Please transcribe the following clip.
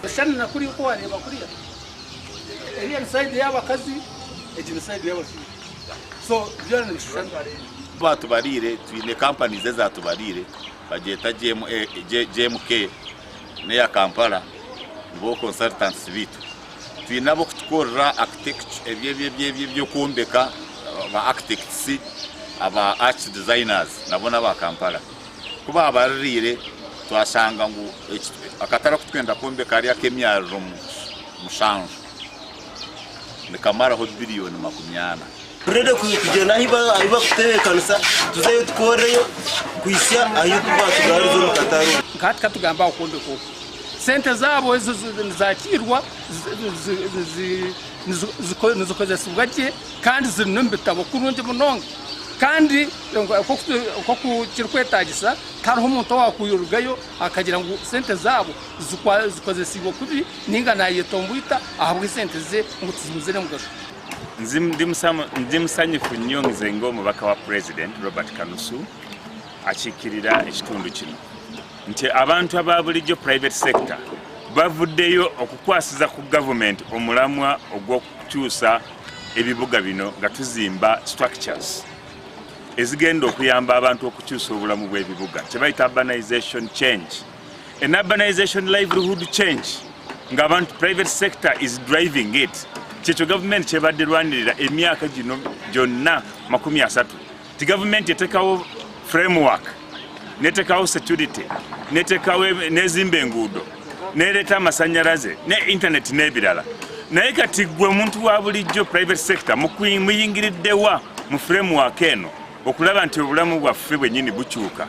Shushana na kuriya oku wareeba kuriya, eriya ni sayidi y'abakazi, egi ni sayidi y'abashaija. So byona nibishushana. Batubariire twine companies ezatubariire bagyeta GMK neya Kampala nibo consultants beitu. Twine abokutukorera architecture ebyokwombeka ba architects aba arch designers nabo naba Kampala. Ku baabaririire twashanga ngu akatare aku turikwenda kwombeka kari ak'emyariro mushanju nikamaraho biriyoni makumyana. Turi ready kugyenda ahu barikututebeekanisa tuzeyo tukoreyo kuhitsya ahu baatugariza omu katare. Nka hati katugambe aho kwombeka oku, sente zaabo ezo nizakiirwa, nizikozesibwa gye kandi ziri n'omu bitabo kurungi munonga. Kandi nk'oku kirikwetaagisa, tihariho omuntu owaakurugayo akagira ngu sente zaabo zikozesiibwe kubi nainga naayetomboita ahabw'esente ze ngu tizimuzire mugasho. Ndi musanyufu nnyo nze ng'omubaka wa Pulezidenti Robert Kanusu akiikirira ekitundu kino nti abantu aba bulijjo, private sector, bavuddeyo okukwasiza ku gavumenti omulamwa ogw'okukyusa ebibuga bino nga tuzimba structures ezigenda okuyamba abantu okukyusa obulamu bw'ebibuga kyebayita urbanization change an urbanization livelihood change nga abantu private sector is driving it kyekyo gavumenti kyebadde erwanirira emyaka gino gyonna 30 ti gavumenti etekawo framework netekawo security netekawo nezimba enguudo nereeta amasanyalaze ne internet n'ebirala naye kati gwe omuntu wa bulijjo private sector muyingiriddewa mu framework eno okulaba nti obulamu bwaffe bwennyini bukyuka.